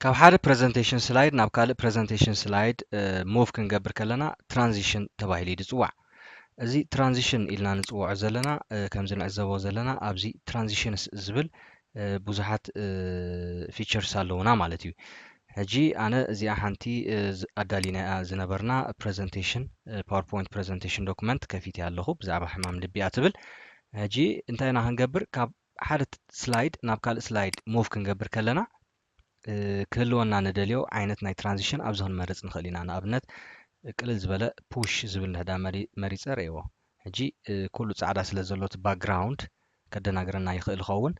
ካብ ሓደ presentation slide ናብ ካልእ presentation slide move ክንገብር ከለና transition ተባሂሉ እዩ ዝፅዋዕ። እዚ transition ኢልና ንፅውዖ ዘለና፣ ከምዚ ንዕዘቦ ዘለና ኣብዚ transitions ዝብል ብዙሓት features ኣለውና ማለት እዩ። ሕጂ ኣነ እዚኣ ሓንቲ ኣዳሊናያ ዝነበርና presentation፣ PowerPoint presentation document ከፊተ ኣለኹ። ብዛዕባ ሕማም ልቢ እያ ትብል። ሕጂ እንታይ ኢና ክንገብር? ካብ ሓደ slide ናብ ካልእ slide move ክንገብር ከለና ክህልወና ንደልዮ ዓይነት ናይ transition ኣብዚ ክንመርፅ ንኽእል ኢና። ንኣብነት ቅልል ዝበለ push ዝብል ንሕዳ መሪፀ ርእይዎ። ሕጂ ኩሉ ፃዕዳ ስለ ዘሎ እቲ background ከደናግረና ይኽእል ይኸውን።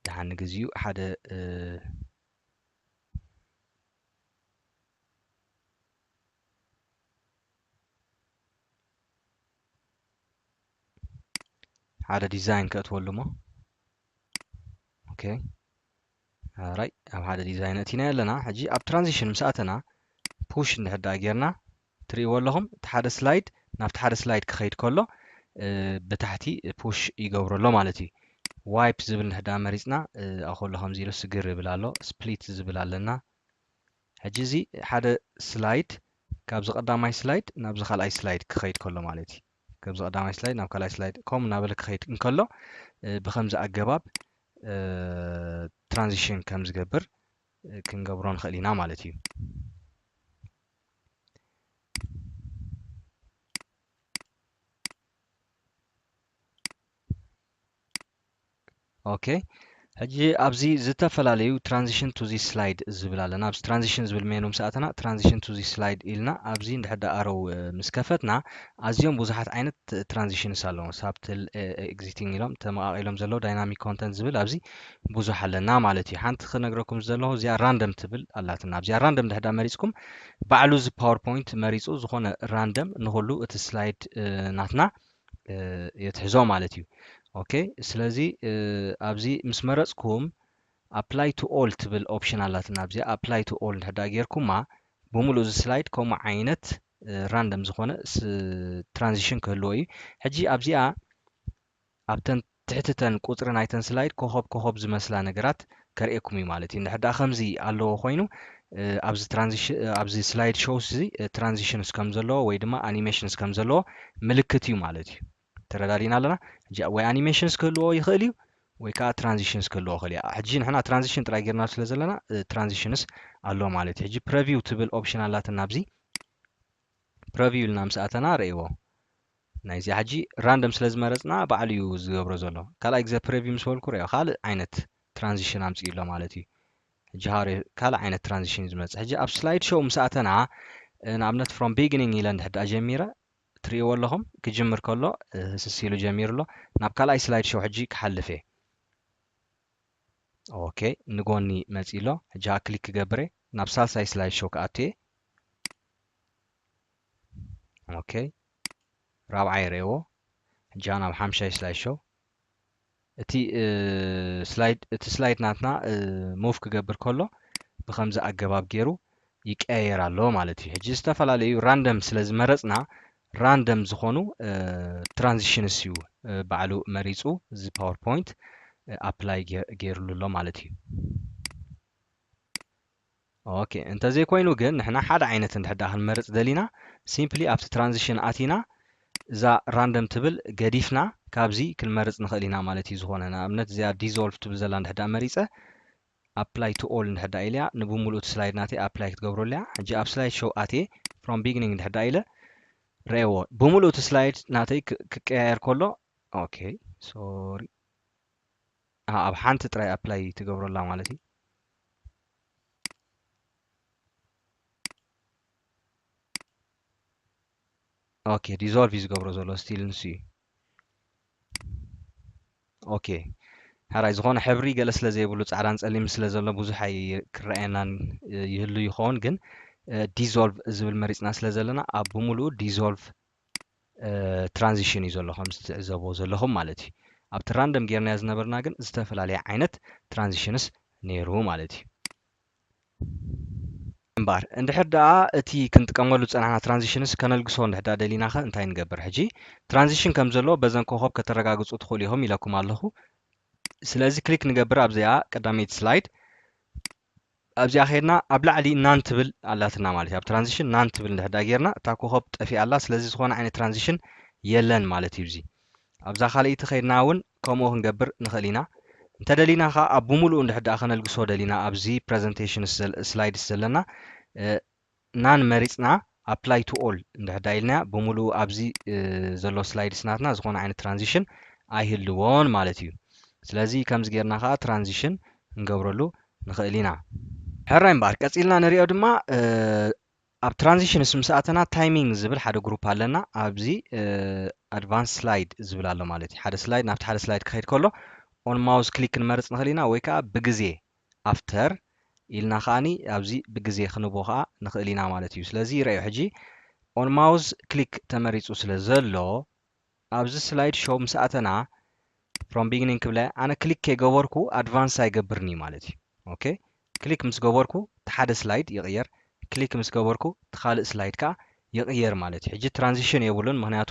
ደሓን ንግዚኡ ሓደ ሓደ design ከእትወሉ እሞ okay right ኣብ ሓደ design እቲና ኣለና። ሕጂ ኣብ transition ምስ ኣተና push እንድሕር ደኣ ጌርና ትርእይዎ ኣለኹም እቲ ሓደ slide ናብቲ ሓደ slide ክኸይድ ከሎ ብታሕቲ push ይገብሮ ኣሎ ማለት እዩ። Wipe ዝብል እንድሕር ደኣ መሪፅና ኣኸሎ ከምዚ ኢሉ ስግር ይብል ኣሎ። Split ዝብል ኣለና። ሕጂ እዚ ሓደ slide ካብዚ ቀዳማይ slide ናብዚ ካልኣይ slide ክኸይድ ከሎ ማለት እዩ። ካብዚ ቀዳማይ slide ናብ ካልኣይ slide ከምኡ እናበለ ክኸይድ እንከሎ ብከምዚ ኣገባብ transition ከም ዝገብር ክንገብሮ ንኽእል ኢና ማለት እዩ። okay ሕጂ ኣብዚ ዝተፈላለዩ transition to this slide ዝብል ኣለና። ኣብዚ transition ዝብል menu ምስ ኣተና transition to this slide ኢልና ኣብዚ እንድሕር ደኣ ኣረው ምስ ከፈትና ኣዝዮም ብዙሓት ዓይነት transitions ኣለዉ። Subtle፣ exiting ኢሎም ተመቓቒሎም ዘለዉ dynamic content ዝብል ኣብዚ ብዙሕ ኣለና ማለት እዩ። ሓንቲ ክነግረኩም ዘለኹ እዚኣ random ትብል ኣላትና። ኣብዚኣ random እንድሕር ደኣ መሪፅኩም ባዕሉ እዚ PowerPoint መሪፁ ዝኾነ random ንኹሉ እቲ slide ናትና የትሕዞ ማለት እዩ። okay ስለዚ ኣብዚ ምስ መረፅኩም apply to all ትብል option ኣላትና። ኣብዚኣ apply to all እንድሕር ደኣ ጌርኩማ ብምሉእ እዚ slide ከምኡ ዓይነት random ዝኾነ transition ክህልዎ እዩ። ሕጂ ኣብዚኣ ኣብተን ትሕቲ ተን ቁፅሪ ናይተን slide ኮኾብ ኮኾብ ዝመስላ ነገራት ከርእየኩም እዩ ማለት እዩ። እንድሕር ደኣ ከምዚ ኣለዎ ኮይኑ ኣብዚ transition ኣብዚ slide shows እዚ transitions ከም ዘለዎ ወይ ድማ animations ከም ዘለዎ ምልክት እዩ ማለት እዩ። ተረዳዲና ኣለና። ወይ animations ክህልዎ ይኽእል እዩ ወይ ከዓ transitions ክህልዎ ይኽእል እዩ። ሕጂ ንሕና transition ጥራይ ጌርና ስለ ዘለና transitions ኣሎ ማለት እዩ። ሕጂ preview ትብል option ኣላትና ኣብዚ preview ኢልና ምስ ኣተና ርእይዎ። ናይዚ ሕጂ random ስለ ዝመረፅና ባዕሉ እዩ ዝገብሮ ዘሎ። ካልኣይ ግዜ preview ምስ በልኩ ርእዮ ካልእ ዓይነት transition ኣምፅኡ ኣሎ ማለት እዩ። ሕጂ ሃሪ ካልእ ዓይነት transition እዩ ዝመፅእ። ሕጂ ኣብ slide show ምስ ኣተና ንኣብነት from beginning ኢለ እንድሕር ደኣ ጀሚረ ትርእይዎ ኣለኹም ክጅምር ከሎ ህስስ ኢሉ ጀሚሩ ኣሎ። ናብ ካልኣይ slide show ሕጂ ክሓልፍ እየ። okay ንጎኒ መፂ ኣሎ። ሕጂ click ክገብር እየ ናብ ሳልሳይ slide show ክኣቱ እየ። okay ራብዓይ ርእይዎ። ሕጂ ናብ ሓምሻይ slide show እቲ slide እቲ slide ናትና move ክገብር ከሎ ብከምዚ ኣገባብ ገይሩ ይቀያየር ኣሎ ማለት እዩ። ሕጂ ዝተፈላለዩ random ስለ ዝመረፅና random ዝኾኑ transitions እዩ ባዕሉ መሪፁ እዚ PowerPoint apply ገይርሉ ኣሎ ማለት እዩ። okay እንተዘይኮይኑ ግን ንሕና ሓደ ዓይነት እንድሕር ደኣ ክንመርፅ ደሊና simply ኣብቲ transition ኣቲና እዛ random ትብል ገዲፍና ካብዚ ክንመርፅ ንኽእል ኢና ማለት እዩ። ዝኾነ ንኣብነት እዚኣ dissolve ትብል ዘላ እንድሕር ደኣ መሪፀ apply to all እንድሕር ደኣ ኢለያ ንብምሉእ እቲ slide ናተይ apply ክትገብረሉ እያ። ሕጂ ኣብ slide show ኣትየ from beginning እንድሕር ደኣ ኢለ ርእይዎ ብምሉእ እቲ slide ናተይ ክቀያየር ከሎ okay sorry ኣብ ሓንቲ ጥራይ apply ትገብሮ ኣላ ማለት እዩ። okay dissolve እዩ ዝገብሮ ዘሎ still ንሱ እዩ። okay ሕራይ ዝኾነ ሕብሪ ገለ ስለ ዘይብሉ ፃዕዳን ፀሊም ስለ ዘሎ ብዙሕ ኣይ ክረኣየናን ይህሉ ይኸውን ግን dissolve ዝብል መሪፅና ስለ ዘለና ኣብ ብምሉኡ dissolve transition እዩ ዘሎ ከምዚ ትዕዘብዎ ዘለኹም ማለት እዩ። ኣብቲ random ጌርናዮ ዝነበርና ግን ዝተፈላለየ ዓይነት transitions ነይሩ ማለት እዩ። እምበኣር እንድሕር ደኣ እቲ ክንጥቀመሉ ዝፀናሕና transitions ከነልግሶ እንድሕር ደኣ ደሊና ኸ እንታይ ንገብር? ሕጂ transition ከም ዘሎ በዘን ኮኾብ ከተረጋግፁ ትኽእሉ ኢኹም ኢለኩም ኣለኹ። ስለዚ click ንገብር ኣብዚኣ ቀዳመይቲ slide ኣብዚኣ ከይድና ኣብ ላዕሊ ናን ትብል ኣላትና ማለት እዩ። ኣብ ትራንዚሽን ናን ትብል እንድሕዳ ጌርና እታ ኮኸብ ጠፊኣ ኣላ። ስለዚ ዝኾነ ዓይነት ትራንዚሽን የለን ማለት እዩ። እዚ ኣብዛ ካልኣይቲ ከይድና እውን ከምኡ ክንገብር ንኽእል ኢና። እንተደሊና ከዓ ኣብ ብምሉኡ እንድሕዳ ከነልግሶ ደሊና ኣብዚ ፕረዘንቴሽን ስላይድስ ዘለና ናን መሪፅና apply to all እንድሕዳ ኢልና ብምሉኡ ኣብዚ ዘሎ ስላይድስ ናትና ዝኾነ ዓይነት ትራንዚሽን ኣይህልዎን ማለት እዩ። ስለዚ ከምዚ ጌርና ከዓ ትራንዚሽን ክንገብረሉ ንኽእል ኢና። ሕራይ እምበኣር ቀፂልና ንሪኦ ድማ ኣብ ትራንዚሽንስ ምስ ኣተና ታይሚንግ ዝብል ሓደ ግሩፕ ኣለና። ኣብዚ ኣድቫንስ ስላይድ ዝብል ኣሎ ማለት እዩ። ሓደ ስላይድ ናብቲ ሓደ ስላይድ ክኸይድ ከሎ ኦን ማውስ ክሊክ ክንመርፅ ንኽእል ኢና ወይ ከዓ ብግዜ ኣፍተር ኢልና ከዓኒ ኣብዚ ብግዜ ክንቦ ከዓ ንኽእል ኢና ማለት እዩ። ስለዚ ይረኣዩ ሕጂ ኦን ማውስ ክሊክ ተመሪፁ ስለ ዘሎ ኣብዚ ስላይድ ሾው ምስ ኣተና from beginning ክብለ ኣነ ክሊክ ከይገበርኩ ኣድቫንስ ኣይገብርን እዩ ማለት እዩ። ኦኬ ክሊክ ምስ ገበርኩ እቲ ሓደ ስላይድ ይቕየር፣ ክሊክ ምስ ገበርኩ እቲ ካልእ ስላይድ ከዓ ይቕየር ማለት እዩ። ሕጂ ትራንዚሽን የብሉን፣ ምክንያቱ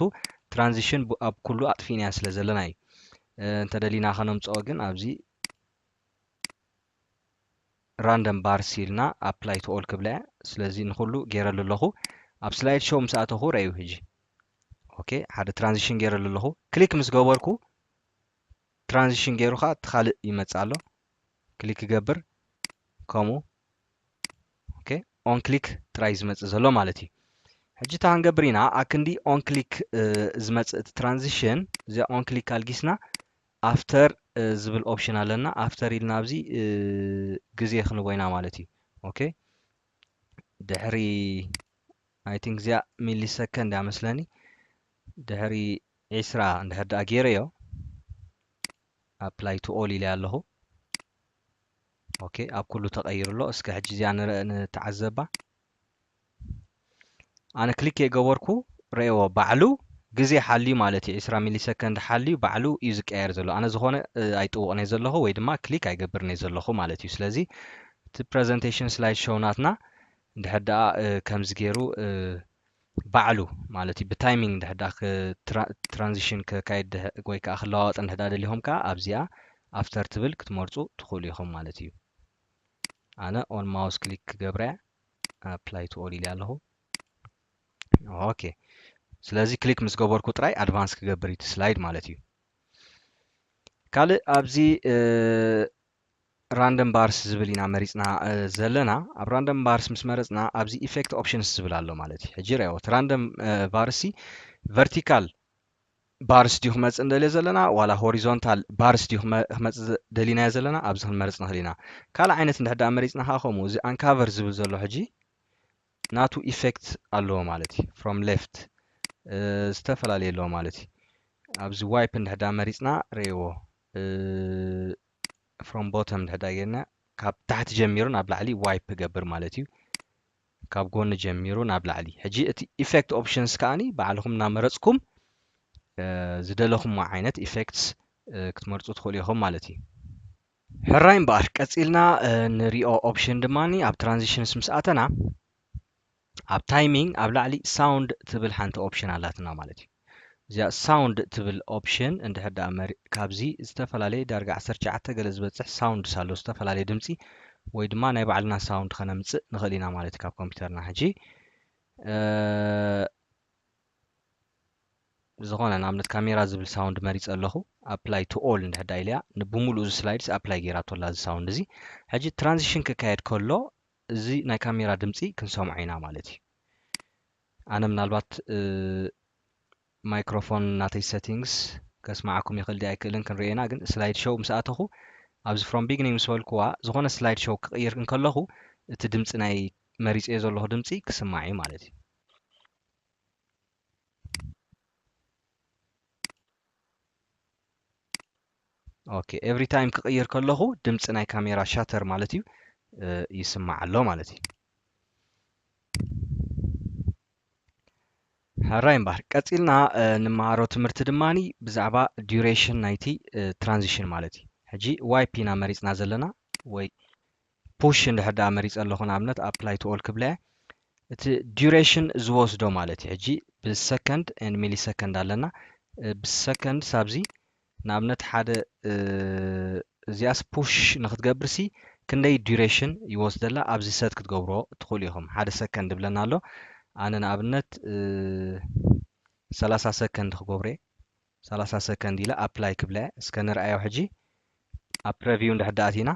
ትራንዚሽን ኣብ ኩሉ ኣጥፊእናያ ስለ ዘለና እዩ። እንተደሊና ከነምፅኦ ግን ኣብዚ ራንደም ባርስ ኢልና apply to all ክብላ እያ። ስለዚ ንኹሉ ገይረሉ ኣለኹ። ኣብ ስላይድ ሾው ምስ ኣተኹ ረእዩ ሕጂ። ኦኬ ሓደ ትራንዚሽን ገይረሉ ኣለኹ። ክሊክ ምስ ገበርኩ ትራንዚሽን ገይሩ ከዓ እቲ ካልእ ይመፅእ ኣሎ። ክሊክ ይገብር ከምኡ ኦኬ ኦን ክሊክ ጥራይ ዝመፅእ ዘሎ ማለት እዩ። ሕጂ እታ ክንገብር ኢና ኣክንዲ ኦን ክሊክ ዝመፅእ እቲ ትራንዚሽን እዚኣ ኦን ክሊክ ኣልጊስና ኣፍተር ዝብል ኦፕሽን ኣለና። ኣፍተር ኢልና ኣብዚ ግዜ ክንቦ ኢና ማለት እዩ። ኦኬ ድሕሪ I think እዚኣ ሚሊ ሰከንድ እያ መስለኒ። ድሕሪ ዒስራ እንድሕር ደኣ ገይረዮ apply to all ኢለ ኣለኹ። ኦኬ ኣብ ኩሉ ተቐይሩ ኣሎ። እስከ ሕጂ እዚኣ ንረ- ንተዓዘባ። ኣነ ክሊክ የገበርኩ ረእዎ ባዕሉ ግዜ ሓልዩ ማለት እዩ። ዒስራ ሚሊ ሰከንድ ሓልዩ ባዕሉ እዩ ዝቀየር ዘሎ። ኣነ ዝኾነ እ፣ ኣይጥውቕን እየ ዘለኹ ወይ ድማ ክሊክ ኣይገብርን እየ ዘለኹ ማለት እዩ። ስለዚ እቲ ፕረዘንቴሽን ስላይድ ሾው ናትና እንድሕር ደኣ እ፣ ከምዚ ገይሩ እ፣ ባዕሉ ማለት እዩ ብታይሚንግ እንድሕር ደኣ ክ- ትራ- ትራንዚሽን ከካይድ ድሕ- ወይ ከዓ ክለዋወጥ እንድሕር ደኣ ደሊኹም ከዓ ኣብዚኣ ኣፍተር ትብል ክትመርፁ ትኽእሉ ኢኹም ማለት እዩ። ኣነ ኦን ማውስ ክሊክ ክገብረ apply to all ኢለ ኣለኹ። ኦኬ ስለዚ ክሊክ ምስ ገበርኩ ጥራይ ኣድቫንስ ክገብር እዩ እቲ ስላይድ ማለት እዩ። ካልእ ኣብዚ ራንደም ባርስ ዝብል ኢና መሪፅና እ፣ ዘለና። ኣብ ራንደም ባርስ ምስ መረፅና ኣብዚ ኢፌክት ኦፕሽንስ ዝብል ኣሎ ማለት እዩ። ሕጂ ረእዎ እቲ ራንደም ባርስ ሲ ቨርቲካል ባርስ ድዩ ክመፅእ እንደልዮ ዘለና ዋላ ሆሪዞንታል ባርስ ድዩ ክመ- ክመፅእ ዘ- ደሊናዮ ዘለና ኣብዚ ክንመርፅ ንኽእል ኢና። ካልእ ዓይነት እንድሕር ደኣ መሪፅና ከዓ ከምኡ እዚ ኣንካቨር ዝብል ዘሎ ሕጂ ናቱ ኢፌክት ኣለዎ ማለት እዩ። ፍሮም ሌፍት እ፣ ዝተፈላለየ ኣለዎ ማለት እዩ። ኣብዚ ዋይፕ እንድሕር ደኣ መሪፅና ረእዎ እ፣ ፍሮም ቦተም እንድሕር ደኣ ጌርና ካብ ታሕቲ ጀሚሩ ናብ ላዕሊ ዋይፕ ክገብር ማለት እዩ። ካብ ጎኒ ጀሚሩ ናብ ላዕሊ። ሕጂ እቲ ኢፌክት ኦፕሽንስ ከዓኒ ባዕልኹም እናመረፅኩም እ፣ ዝደለኹሞ ዓይነት ኢፌክትስ እ፣ ክትመርፁ ትኽእሉ ኢኹም ማለት እዩ። ሕራይ እምበኣር ቀፂልና እ፣ ንሪኦ ኦፕሽን ድማ ኣብ ትራንዚሽንስ ምስ ኣተና ኣብ ታይሚንግ ኣብ ላዕሊ ሳውንድ ትብል ሓንቲ ኦፕሽን ኣላትና ማለት እዩ። እዚኣ ሳውንድ ትብል ኦፕሽን እንድሕር ደኣ መሪ- ካብዚ ዝተፈላለየ ዳርጋ ዓሰርተ ትሽዓተ ገለ ዝበፅሕ ሳውንድስ ኣሎ ዝተፈላለየ ድምፂ ወይ ድማ ናይ ባዕልና ሳውንድ ከነምፅእ ንኽእል ኢና ማለት እዩ ካብ ኮምፒውተርና። ሕጂ እ፣ ዝኾነ ንኣብነት ካሜራ ዝብል ሳውንድ መሪፀ ኣለኹ። ኣፕላይ ቱ ኦል እንድሕር ደኣ ኢለያ ንብምሉኡ እዚ ስላይድስ ኣፕላይ ገይራቶ ኣላ እዚ ሳውንድ እዚ። ሕጂ ትራንዚሽን ክካየድ ከሎ እዚ ናይ ካሜራ ድምፂ ክንሰምዖ ኢና ማለት እዩ። ኣነ ምናልባት እ፣ ማይክሮፎን ናተይ ሰቲንግስ ከስማዓኩም ይኽእል ድዩ ኣይክእልን ክንርኢ ኢና። ግን ስላይድ ሾው ምስ ኣተኹ ኣብዚ ፍሮም ቢግኒንግ ምስ በልኩዋ ዝኾነ ስላይድ ሾው ክቕይር እንከለኹ እቲ ድምፂ ናይ መሪፀዮ ዘለኹ ድምፂ ክስማዕ እዩ ማለት እዩ። ኦኬ ኤቭሪ ታይም ክቕይር ከለኹ ድምፂ ናይ ካሜራ ሻተር ማለት እዩ እ፣ ይስማዕ ኣሎ ማለት እዩ። ሕራይ እምበኣር ቀፂልና እ፣ ንመሃሮ ትምህርቲ ድማኒ ብዛዕባ ዲዩሬሽን ናይቲ እ፣ ትራንዚሽን ማለት እዩ። ሕጂ ዋይፕ ኢና መሪፅና ዘለና ወይ ፑሽ እንድሕር ደኣ መሪፀ ኣለኹ ንኣብነት ኣፕላይ ቱ ኦል ክብለ እየ። እቲ ዲዩሬሽን ዝወስዶ ማለት እዩ። ሕጂ ብሰከንድ ን ሚሊ ሰከንድ ኣለና። እ፣ ብሰከንድ ሳብዚ ንኣብነት ሓደ እ፣ እዚኣስ ፑሽ ንክትገብር ሲ ክንደይ duration ይወስደላ ኣብዚ set ክትገብሮ ትኽእሉ ኢኹም። ሓደ ሰከንድ ይብለና ኣሎ። ኣነ ንኣብነት ሰላሳ ሰከንድ ክገብሮ እየ። ሰላሳ ሰከንድ ኢለ apply ክብላ እየ። እስከ ንርኣዮ ሕጂ ኣብ preview እንድሕር ኣቲና።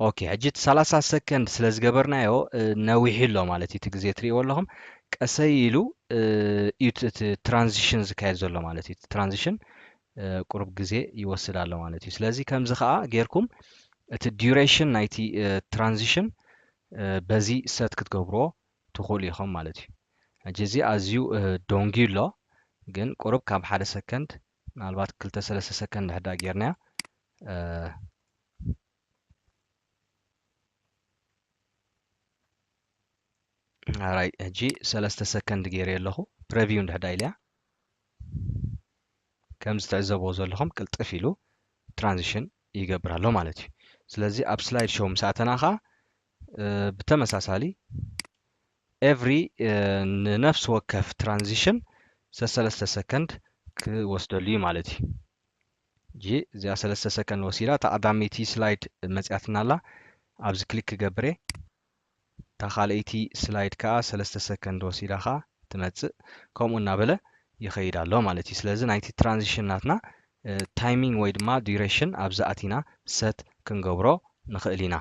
ኦኬ፣ ሕጂ እቲ ሰላሳ ሰከንድ ስለ ዝገበርናዮ ነዊሑ ኣሎ ማለት እዩ። እቲ ግዜ ትርእይዎ ኣለኹም ቀሰይ ኢሉ እዩ እቲ transition ዝካየድ ዘሎ ማለት እዩ። እቲ transition ቁሩብ ግዜ ይወስድ ኣሎ ማለት እዩ። ስለዚ ከምዚ ከዓ ጌርኩም እቲ duration ናይቲ transition በዚ set ክትገብርዎ ትኽእሉ ኢኹም ማለት እዩ። ሕጂ እዚ ኣዝዩ ደንጉዩ ኣሎ፣ ግን ቁሩብ ካብ ሓደ ሰከንድ ምናልባት ክልተ ሰለስተ ሰከንድ ሕዳ ጌርናዮ። ኣራይ ሕጂ ሰለስተ ሰከንድ ገይረ ኣለኹ። Preview እንድሕዳ ኢልያ ከምዚ ትዕዘብዎ ዘለኹም ቅልጥፍ ኢሉ transition ይገብር ኣሎ ማለት እዩ። ስለዚ ኣብ slide show ምስ ኣተና ከዓ ብተመሳሳሊ every ንነፍሲ ወከፍ transition ሰሰለስተ ሰከንድ ክወስደሉ እዩ ማለት እዩ። እጂ እዚኣ ሰለስተ ሰከንድ ወሲዳ እታ ቀዳመይቲ slide መፅያትና ኣላ። ኣብዚ click ክገብር እየ። እታ ካልኣይቲ slide ከዓ ሰለስተ ሰከንድ ወሲዳ ከዓ ትመፅእ። ከምኡ እናበለ ይኸይድ ኣሎ ማለት እዩ። ስለዚ ናይቲ transition ናትና timing ወይ ድማ duration ኣብዚ ኣቲና set ክንገብሮ ንኽእል ኢና።